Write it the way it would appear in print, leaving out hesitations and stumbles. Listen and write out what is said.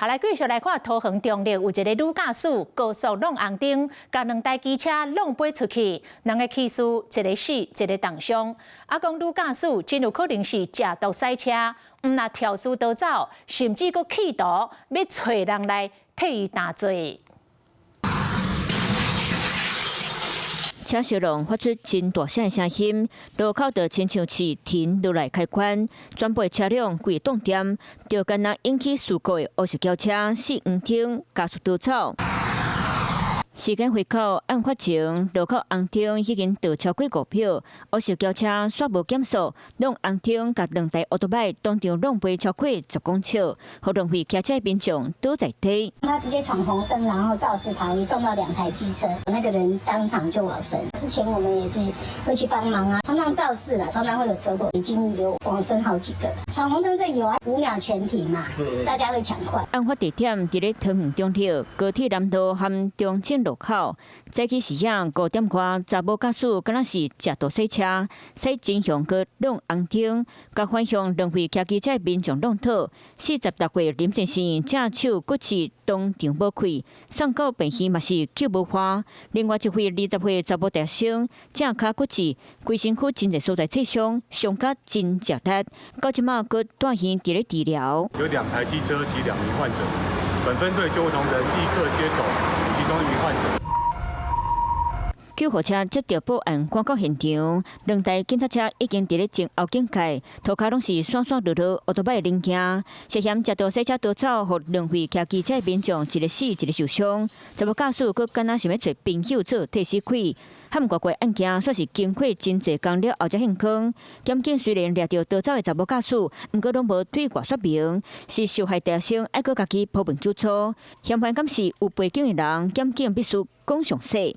好，來繼續來看桃園中壢有一個女駕駛高速挵紅燈，共兩台機車挵飛出去，兩个起事，一个死，一个重傷。啊，講女駕駛真有可能是食毒駛車，毋但肇事逃走，甚至閣企圖欲揣人來替伊擔罪。車小龍發出真大聲的聲音，路口就親像是停落來開關，全部車輛規擋點，就敢若引起事故的烏色轎車死黃燈加速逃走。時間回扣案發前，路口紅燈已經倒超過5秒，烏色轎車煞無減速，挵紅燈共兩台歐多擺當場挵飛超過10公尺，予兩位騎車民眾倒在地。他直接闖紅燈，然後肇事逃逸，撞到兩台機車，那個人當場就往生。之前我們也是會去幫忙啊，常常肇事啦，常常會有車禍，已經有往生好幾個。闖紅燈這有啊，5秒全停嘛，大家會搶快。案發地點佇咧桃園中壢高鐵南路和中正路口，早起時仔5點外，查某駕駛敢若是食毒駛車，駛真凶閣挵紅燈，共反向兩位騎機車民眾挵倒。46歲林先生正手骨折當場無氣，送到病院嘛是救無活。另外一位20歲查某大學生正跤骨折，規身軀真濟所在切傷，傷甲真食力，到這馬閣住院佇咧治療。有兩台機車及兩名患者，本分隊救護同仁立刻接手其中一名患者。救護車接到報案，趕到現場，兩台警察車已經佇咧前後警戒，塗跤攏是散散落落，歐多擺零件，涉嫌食毒駛車逃走，予兩位騎機車民眾一個死，一個受傷。查某駕駛閣敢若想欲揣朋友做替死鬼，和外國案件煞是經過真濟工了後才現坑。檢警雖然掠著逃走的查某駕駛，毋過攏無對外說明，是受害大學生愛閣家己鋪便求助。嫌犯敢是有背景的人，檢警必須講詳細。